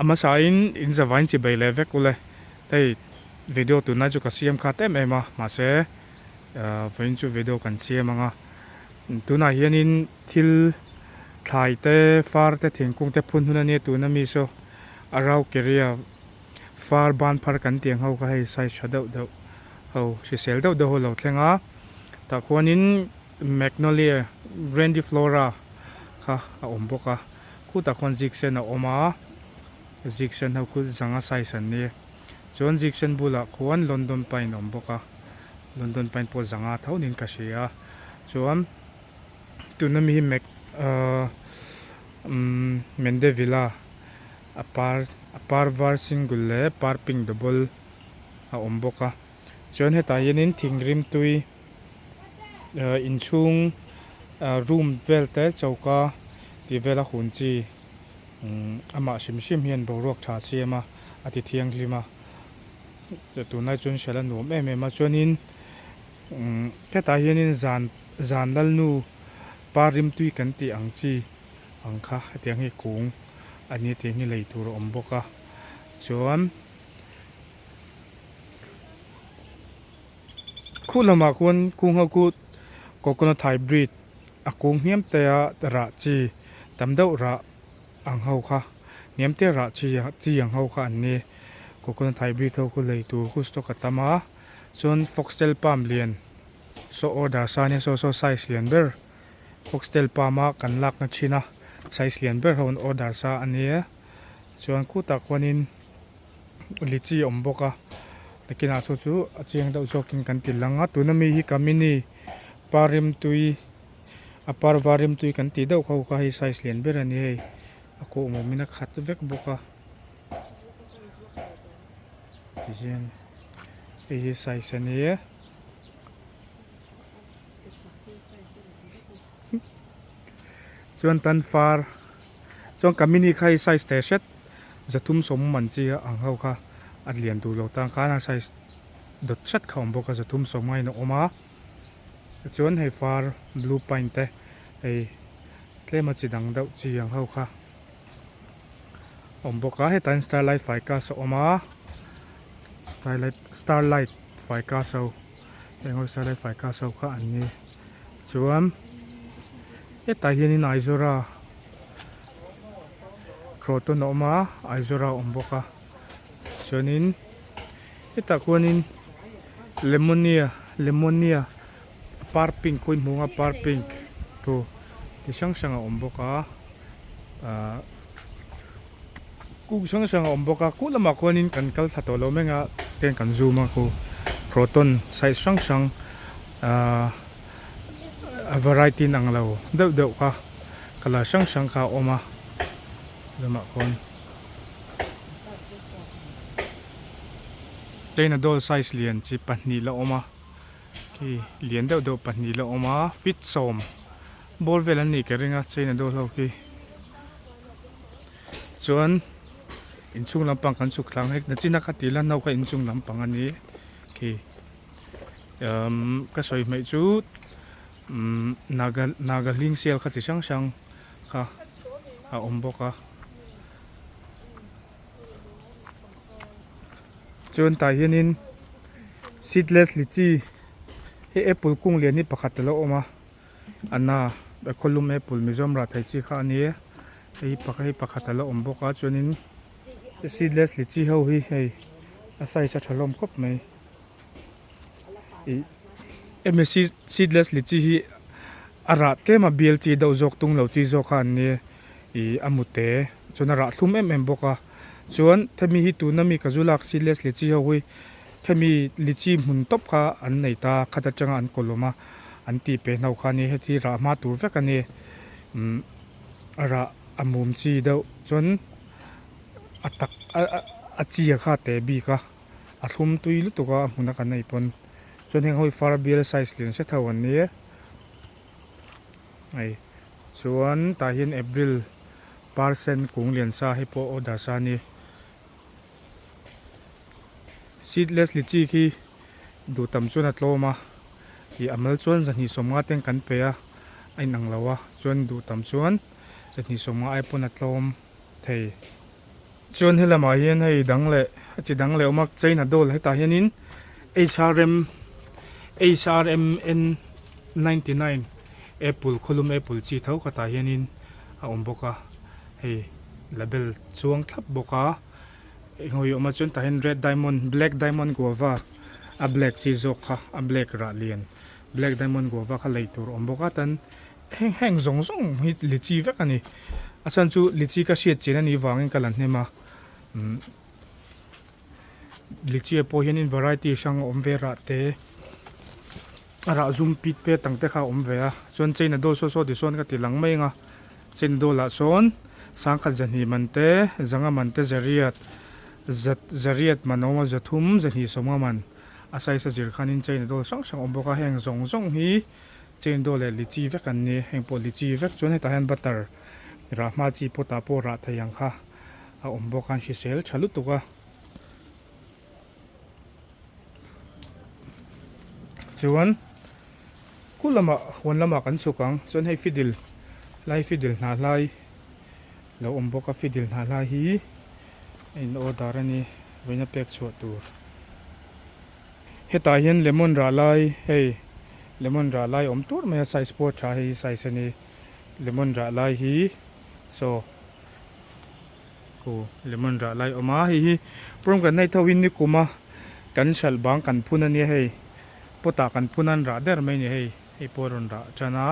A hmasain in zavain chi bei leh vek ule. Hei video tunlai chu ka siam khat em em a, mahse vawiin chu video kan siam ang a. Tunah hianin thil thlai te, far te, thingkung te phun hun a nia tuna mi saw Araucaria far ban phar kan tih ang ho kha hei size tha deuh deuh ho hrisel deuh deuh ho lo thleng a tah khuanin magnolia grandiflora kha a awm bawk a khutah khuan zik sen a awm a zik sen ho khu zanga size an nia chuan zik sen bulah khuan london pine a awm bawk a london pine pawh zanga tho niin ka hria a chuan tuna mi hi mag ahh umm mendevilla. A par a par var single leh par pink double a awm bawk a chuan hetah hianin thing rimtui ahh inchhung ahh room vel te choka tih vel a hun chi umm amah hrim hrim hian boruak tha a siam a a ti thianghlim a tunlai chuan hralh a nuam em em a chuanin umm hetah hianin zan zan lalnu par rimtui kan tih ang chi. Ang kha hetiang hi kung a nia tiang hi lei tur a awm bawk a chuan khu lamah khuan kung ho khu coconut hybrid a kung hniam te a rah chi tam deuh rah ang ho kha hniam te rah chi chi ang ho kha an ni coconut hybrid ho khu lei tur khu stock a tam a chuan foxtail palm lian saw order sa ania saw saw size lian ber. Foxtail palm a kan lakna thin a size lian ber ho an order sa a nia chuan khutah khuanin lychee a awm bawk a nakinah saw chu a chiang deuh zawkin kan ti lang a tuna mi hi kamini par rimtui a par var rimtui kan tih deuh ho kha hei size lian ber a ni hei a kawh awmin a khat vek bawk a tihian hei hi size a nia. Chuan tan far chuan ka mini kha hei size teh hret zathum sawm man chi ang ho kha a lian duh lo tan khan a size dawt hret kha a awm bawk a zathum sawm ngaiin a awm a chuan hei far blue pine te hei tlem a chi dang deuh chi ang ho kha a awm bawk a hetah hian starlight ficus a awm a starlight starlight ficus ho. Heng ho starlight ficus ho kha an ni chuan hetah hianin Aizawra croton a awm a Aizawra a awm bawk a chuanin hetah khuanin lemonia lemonia par pink khawi hmuh anga par pink thu ti hrang hrang a awm bawk a ahh. Kung hrang hrang a awm bawk a khuh lamah khuanin kan kal thla tawh lo mai ang a ten kan zoom a khu croton size hrang hrang ahh a variety in ang lo deuh deuh kha colour hrang hrang kha a awm a lamah khuan china doll size lian chi pahnih la awm a khi lian deuh deuh pahnih la awm a feet sawm bawr vel an nih ka ring a china doll ho khi. Chuan inchhung lampang kan chhuk thlang hek nachina kha tih la no kha inchung lampang a ni khi umm ka sawi hmeih chu umm naga naga hling sial kha chi hrang hrang kha a awm bawk a chuan tah hianin seedless lychee hei apple kung lian hi pakhat alo awm a. Anna khawlum apple Mizoram rah thei chi kha a ni e hei hei pakhat a la awm bawk a chuanin seedless lychee ho hi hei a size a tha hlawm khawp mai ih hemi seedless lychee hi a rah tlem a bial chi deuh zawk tung lo chi zawk kha an nia ih a mute chuan a rah thlum em em bawk a chuan hemi hi tuna mi ka zu lak seedless lychee ho hi hemi lychee hmun tawp kha an nei ta khat atanga an kawlawm a. An tih peh hno kha a ni heti rah hma tur vek a ni umm a rah a mum chi deuh chuan a tak a chi a kha teh bik a a thlum tui lutuk a a hmun a kan ei pawn chuan heng ho hi far bial size lian hret ho an ni e hei chuan tah hian april par sen kung lian sa hei pawh order sa a ni seedless lychee khi duh tam chuan a tlawm a ih a mal chuan zahnih sawmnga ten kan pe a a inang lo a chuan duh tam chuan zahnih sawmnga ai pawn a tlawm thei. Chuan helamah hian hei dang leh a chi dang leh a awm a china doll hetah hianin hrm hrmn 99 apple khawlum apple chi tho khatah hianin a awm bawk a hei label chuang thlap bawk a eng hawi awm a chuan tah hian red diamond black diamond guava a black chi zawk kha a black rah lian black diamond guava kha lei tur a awm bawk a tan heng heng zawng zawng hi lichi vek a ni a chhan chu lichi ka hriat chian a nih vangin ka la hnem a umm lichi ah pawh hianin variety hrang a awm ve rah te a rah zum pit pet ang te kha a awm ve a chuan china dawl saw saw tisawn ka ti lang mai ang a china dawl ah sawn sangkhat zahnih man te zanga man te zariat za zariat man a awm a zathum zahnih sawmnga man a size a zir khanin china dawl hrang hrang a awm bawk a heng zawng zawng hi. Chain daw leh lichi vek an ni, heng pawh lichi vek chuan hetah hian butter rah hma chi pot ah pawh rah thei ang kha a awm bawk a, an hrisel tha lutuk a. Chuan khu lamah huan lamah kan chhuk ang, chuan hei fidil lai fidil hnah hlai lo awm bawk a, fidil hnah hlai hi a in order a ni, vawiin a pek chhuah tur. Hetah hian lemon rah lai hei lemon rah lai awm tur mai a size pawh a tha hei hi size a ni lemon rah lai hi saw aw lemon rah lai awm a hei hi pomegranate ho hi nikum a kan hralh bang kan phun a nia hei pot ah kan phun a an rah ber mai a ni hei hei pawh a rawn rah tan a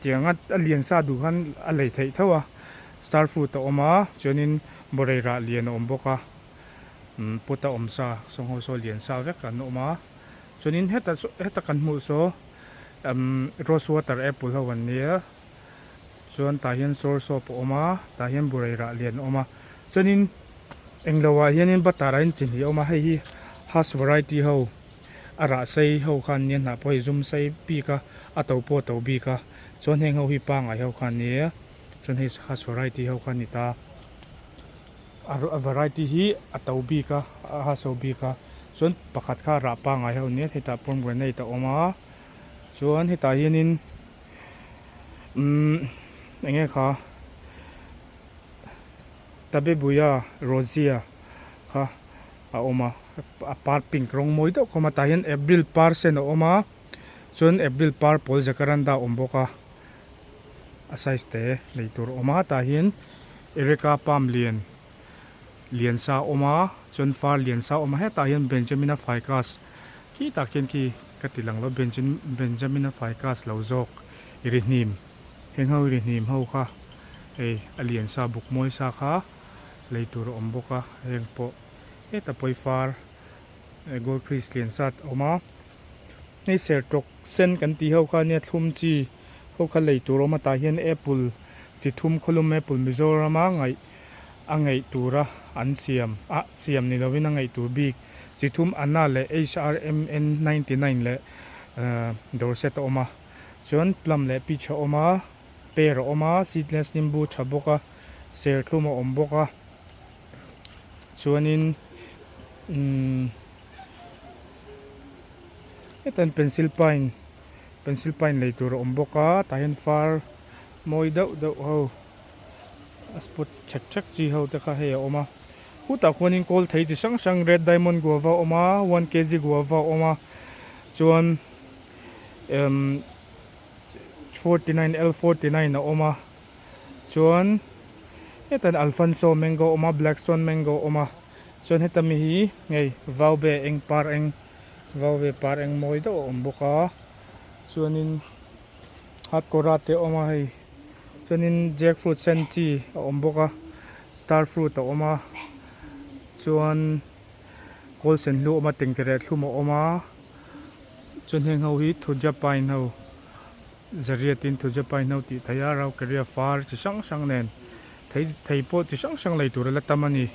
tiang a a lian sa duh khan a lei theih tho a star fruit a awm a chuanin bawrei rah lian a awm bawk a. Umm pot a awm sa sawng ho saw lian sa vek an awm a chuanin heta saw heta kan hmuh saw umm rose water apple ho an nia chuan tah hian sawr sawp a awm a tah hian burai rah lian a awm a chuanin englo ah hianin butter ah hian chi hnih a awm a hei hi hass variety ho a rah sei ho kha an nia hnah pawh hei zum sei bik a a to pawh a to bik a chuan heng ho hi pangngai ho kha an nia chuan hei hass variety ho kha a ni ta. A variety hi a to bik a a ha so bik a chuan pakhat kha rah pangngai ho nia hetah pomegranate a awm a chuan hetah hianin umm eng nge kha tabebuia rozia kha a awm a a par pink rawng mawi deuh khawm a tah hian april par sen a awm a chuan april par pawl jacaranda a awm bawk a a size te lei tur a awm a tah hian. Ereka palm lian lian sa a awm a chuan far lian sa a awm a hetah hian Benjamina ficus khi tak hian khi ka ti lang lo Benjamina ficus lo zawk i ri hnim heng ho i ri hnim ho kha hei a lian sa buk mawi sa kha lei tur a awm bawk a heng pawh heta pawi far gold christ lian sa a awm a hei sertawk sen kan tih ho kha nia thlum chi. Ho kha lei tur awm a tah hian apple chi thum khawlum apple Mizorama ngaih a ngaih tura an siam a siam ni lovin a ngaih tur bik chi thum Anna leh HRMN 99 leh Dorset a awm a chuan plum leh peach a awm a pear a awm a seedless nimbu tha bawk a serthlum a awm bawk a chuanin umm heta pencil pine. Pencil pine lei tur a awm bawk a tah hian far mawi deuh deuh ho a spot chhek chhek chi ho te kha hei a awm a khutah khuanin kawl thei chi hrang hrang red diamond guava a awm a one kg guava a awm a chuan emm 49 L 49 a awm a chuan hetah hian alfonso mango a awm a black stone mango a awm a chuan heta mi hi hei vaube eng par eng. Vau ve par eng mawi deuh a awm bawk a chuanin hatkawra te a awm a hei chuanin jackfruit sen chi a awm bawk a star fruit a awm a chuan kawl sen hlu a awm a tengtere thlum a awm a chuan heng ho hi thuja pine ho zariat in thuja pine ho tih theih a raukeria far chi hrang hrang nen thei thei pawh chi hrang hrang lei tur a la tam a ni.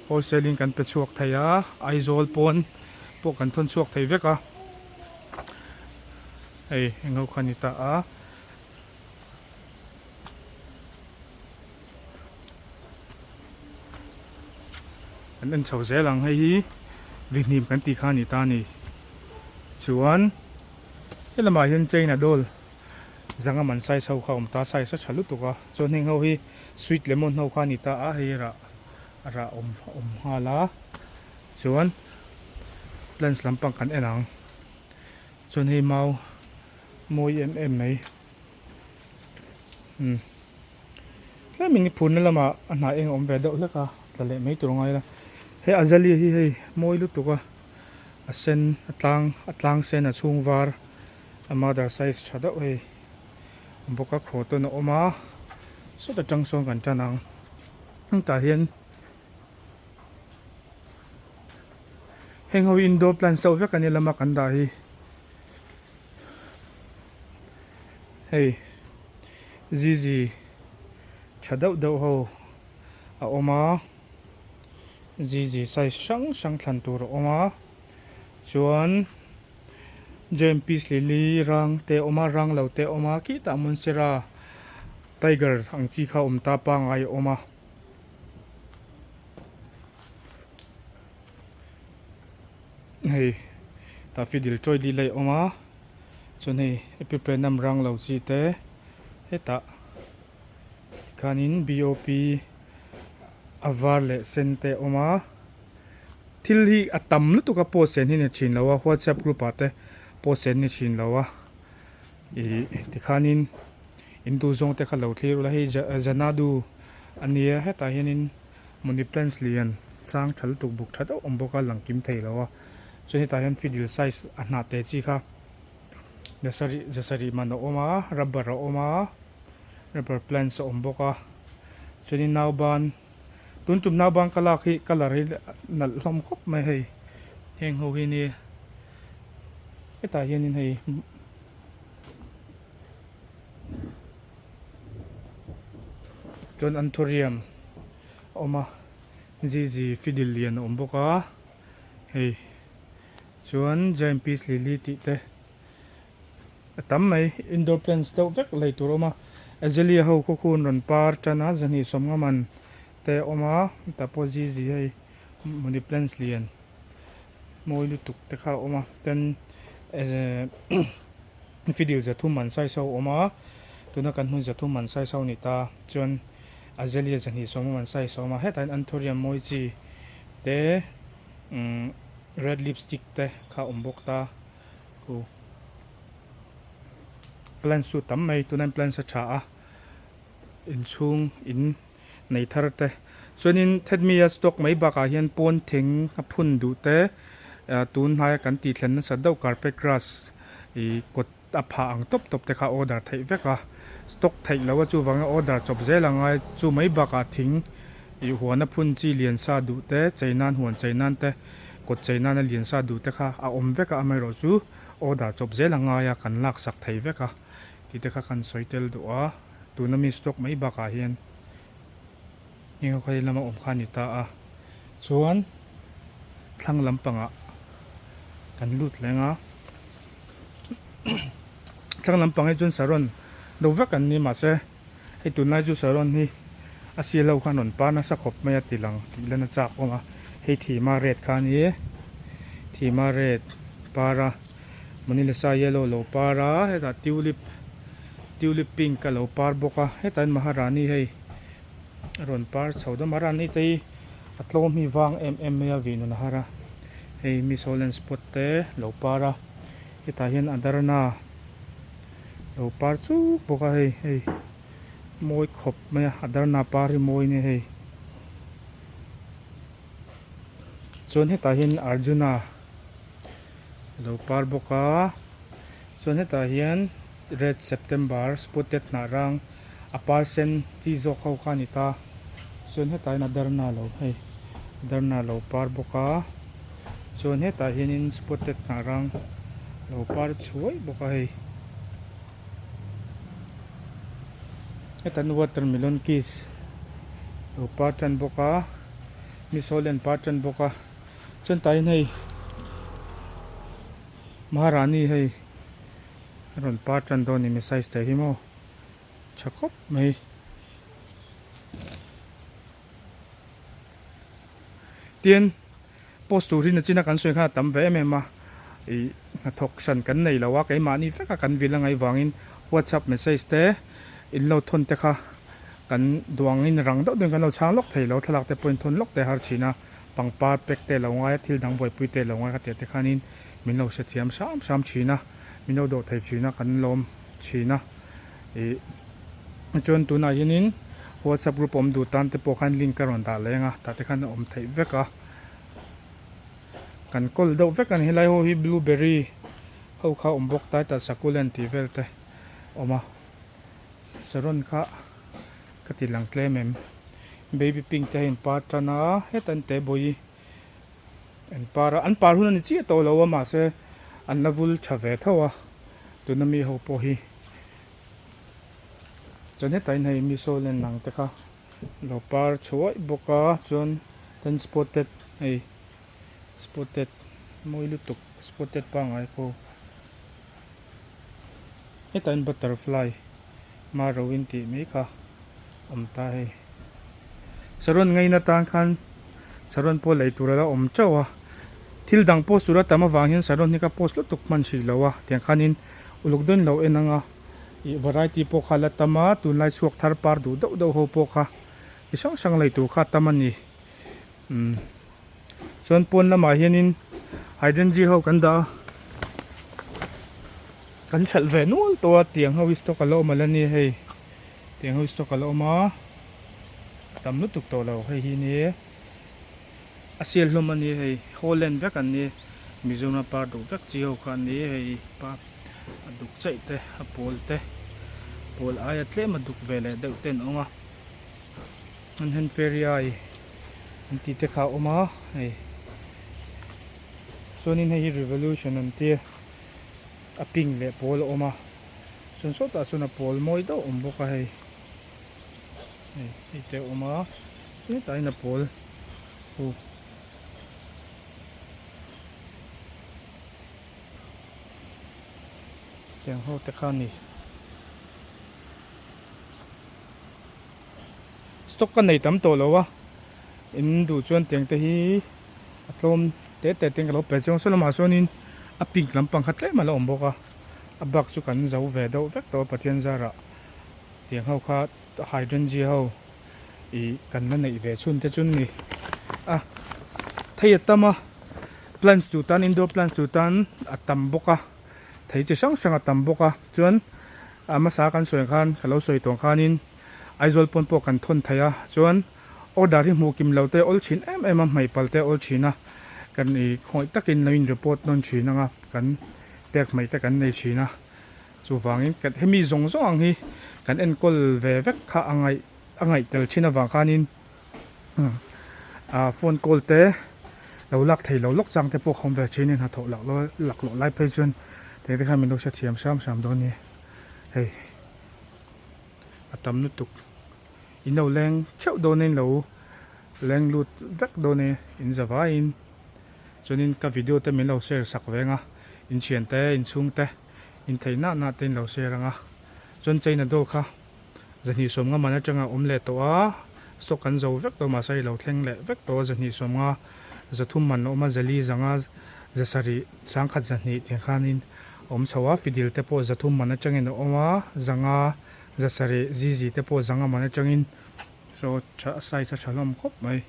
Wholesale in kan pe chhuak thei a, Aizawl pawn pawh kan thawn chhuak thei vek a, hei eng ho kha a ni ta a. Kan en chho zel ang hei hi rihnim kan tih kha a ni ta a ni. Chuan he lamah hian chain a dawl zanga man size ho kha a awm ta, size a tha lutuk a, chuan heng ho hi sweet lemon ho kha a ni ta a hei rah. A rah awm a awm nghal a chuan plants lampang kan en ang chuan hei mau mawi em em mai umm tlemin i phurna lamah a hnah eng a awm ve deuh hlek a tla leh mai tur a ngai a he azali hi hei mawi lutuk a a sen a tlang a tlang sen a chhung var a mother size tha deuh hei. Bawk a khaw tawn a awm a sawta tang sawn kan tan ang hetah hian heng ho hi indoor plants deuh vek a nia lama kan dah hi hei zizi tha deuh deuh ho a awm a zizi size hrang hrang thlan tur a awm a chuan. Jane peace lily rang te a awm a rang lo te a awm a khitah monstera tiger ang chi kha a awm ta pangai a awm a. Hei daffodil tawi lilai a awm a chuan hei epiplanum rang lo chi te hetah tikhanin bop a var leh sen te a awm a. Thil hi a tam lutuk a post sen hi ni thin lo a whatsapp group ah te post sen ni thin lo a ih tikhanin in duh zawng te kha lo thlir ula hei zanadu a nia hetah hianin money plants lian sang tha lutuk buk tha deuh awm bawk a lang kim thei lo a chuan hetah hian fiddle size a hnah te chi kha zasarih zasarih man a awm a rubber a awm a rubber plants a awm bawk a chuanin nauban. Tun tum naupang ka lak hi colour hi nalh hlawm khawp mai hei heng ho hi nia hetah hianin hei chuan anthurium a awm a zizi fiddle lian a awm bawk a hei chuan giant peace lily tih te. A tam mai, indoor plants deuh vek lei tur a awm a, azalea ho khaw khu an rawn par tan a, zahnih sawmnga man te a awm a, hetah pawh zizi hei money plants lian mawi lutuk te kha a awm a, ten fidil zathum man size ho a awm a, tuna kan hmun zathum man size ho a ni ta, chuan azalea zahnih sawmnga man size a awm a, hetah hian anthurium mawi chi te umm red lipstick te kha a awm bawk ta. Khu plants chu tam mai tunah hian plants a tha a inchhung in nei thar te chuanin thedmi a stock mai bakah hian pawn thing a phun duh te ah tun hnaia kan tih thlen nasa deuh carpet grass ih kawt a phah ang tawp tawp te kha order theih vek a stock theih loh a chuvangin order chawp zel a ngai chu mai bakah thing ih huan a phun chi lian sa duh te chei nan huan chei nan te. Kawt chei nana lian sa duh te kha a awm vek a, amaherawh chu order chawp zel a ngai a, kan lak sak thei vek a tih te kha kan sawi tel duh a, tuna mi stock mai bakah hian heng ho kha hi lama awm kha a ni ta a, chuan thlang lampangah kan lut leng a, thlang lampang hi chuan saron do vek an ni mahse. Hei tunlai chu saron hi a sial ho khan rawn par nasa khawp mai a ti lang tih lan a chak awm a hei thima red kha a ni thima red par a manilesa yellow lo par a hetah tulip tulip pink a lo par bawk a hetah hian maharani hei a rawn par chho dawn maharani te hi a tlawm hi vang em em mai a vih nun a har a hei miss holland spot te lo par a hetah hian adarna. Lo par chuk bawk a hei hei mawi khawp mai a a darna par hi mawi nia hei chuan hetah hian arjuna lo par bawk a chuan hetah hian red september spotted hnah rang a par sen chi zawk ho kha a ni ta chuan hetah hian a darna lo hei darna lo par bawk a chuan hetah hianin spotted hnah rang lo par chhuai bawk a hei hetah hian watermelon kiss lo par tan bawk a misolen par tan bawk a chuan tah hian hei maharani hei a rawn par tan dawn a ni mi size te hi maw. Tha khawp mai. Tin, post tur hi nachina kan sawi khan a tam ve em em a, ih hnathawk hran kan nei lo a, keimahni veka kan vil a ngaih vangin whatsapp message te in lo thawn te kha Kan duangin rang deuh deuhin kan lo chhang lawk thei lo, thlalak te pawhin thawn lawk te har thin a, pangpar pack te lo ngai a, thil dang buaipui te lo ngai kha tih te khanin min lo hrethiam hram hram thin a, min lo dawh thei thin a, kan lawm thin a. Ih chuan tunah hianin whatsapp group awm duh tan te pawh khan link a rawn dah leng a, tah te khan a awm theih vek a. Kan kawl deuh vek a ni, helai ho hi blueberry ho kha awm bawk ta, hetah succulent tih vel te awm a. Saron kha ka ti lang tlem em baby pink te a in par tan a heta an te bawi an par a an par hun a ni chiah tawh lo a mahse an la vul tha ve tho a tuna mi ho pawh hi chuan hetah hian hei miso len ang te kha lo par chhuaih bawk a chuan ten spotted hei spotted mawi lutuk spotted pangngai pawh. Hetah hian butterfly maroin tih mai kha awm ta hei. Saron ngaina tan khan saron pawh lei tur a la awm teuh a, thil dang post tur a tam avang hian saron hi ka post lutuk hman hrih lo a, tiang khanin uluk dawn lo en ang a, ih variety pawh kha la tam a, tunlai chhuak thar par duh deuh deuh ho pawh kha chi hrang hrang lei tur kha a tam a ni. Umm chuan pawn lamah hianin hydrangea ho kan dah a kan hralh ve nual tawh a tiang ho hi stock a la awm a la ni hei tiang ho hi stock a la awm a tam lutuk tawh lo hei hi ni a sial hlawm a ni hei holland vek an ni Mizoram par duh vek chi ho kha an ni hei pa a duk chaih te a pawl te pawl aia tlem a duk ve leh deuh te an awm a. An hen feriai an tih te kha a awm a hei chuanin hei hi revolution an tia a pink leh pawl a awm a chuan sawtah chuan a pawl mawi deuh a awm bawk a hei hei hei te a awm a hetah hian a pawl aw. Tiang ho te kha a ni. Stock ka nei tam tawh lo a, in duh chuan tiang te hi a tlawm te te ten ka lo pe chiang saw lamah chuanin a pink lampang kha tlem a la awm bawk a, a bak chu kan zo ve deuh vek tawh a Pathian zarah tiang ho kha hydrangea ho ih kan la neih ve chhun te chu ni a, thei a tam a plants tur tan indoor plants tur tan a tam bawk a thei chi hrang hrang a tam bawk a chuan a hmasa kan sawi ang khan ka lo sawi tawh ang khanin. Aizawl pawn pawh kan thawn thei a, chuan order hi hmuh kim lo te awl thin em em a, hmei pal te awl thin a, kan i khawngaih takin lo in report nawn thin ang a, kan pek hmei te kan nei thin a, chuvangin kan hemi zawng zawng ang hi kan enkawl ve vek kha a ngaih a ngaih tel thin avang khanin ah phone call te lo lak thei lo lawk chang te pawh ka awm ve thin a, hnathawh laklawh lai phei chuan teh te khan min lo hrethiam hram hram dawn a ni hei. A tam lutuk. In lo leng theuh dawn a in lo leng lut vek dawn e in za vaiin. Chuanin ka video te min lo share sak ve ang a, in thian te, in chhung te, in theih nah nah te in lo share ang a. Chuan China doll kha zahnih sawmnga man atanga awm leh tawh a, stock kan zo vek tawh mahse i lo thleng leh vek tawh a zahnih sawmnga zathum man a awm a, zali zanga zasarih sangkhat zahnih tiang khanin a awm chho a, fidil te pawh zathum man atangin a awm a, zanga zasarih zizi te pawh zanga man atangin saw tha size a tha hlawm khawp mai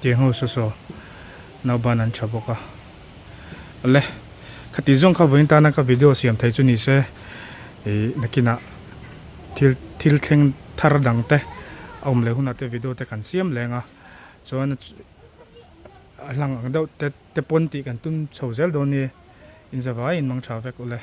tiang ho saw saw nauban an tha bawk a awle khati zawng kha vawiin tana ka video siam thei chu ni se ih nakinah thil thil thleng thar dang te a awm leh hunah te video te kan siam leng a chuan a hlang ang deuh te. Te pawn tih kan tum chho zel dawn ni. Inzavai in mang tha vek ule.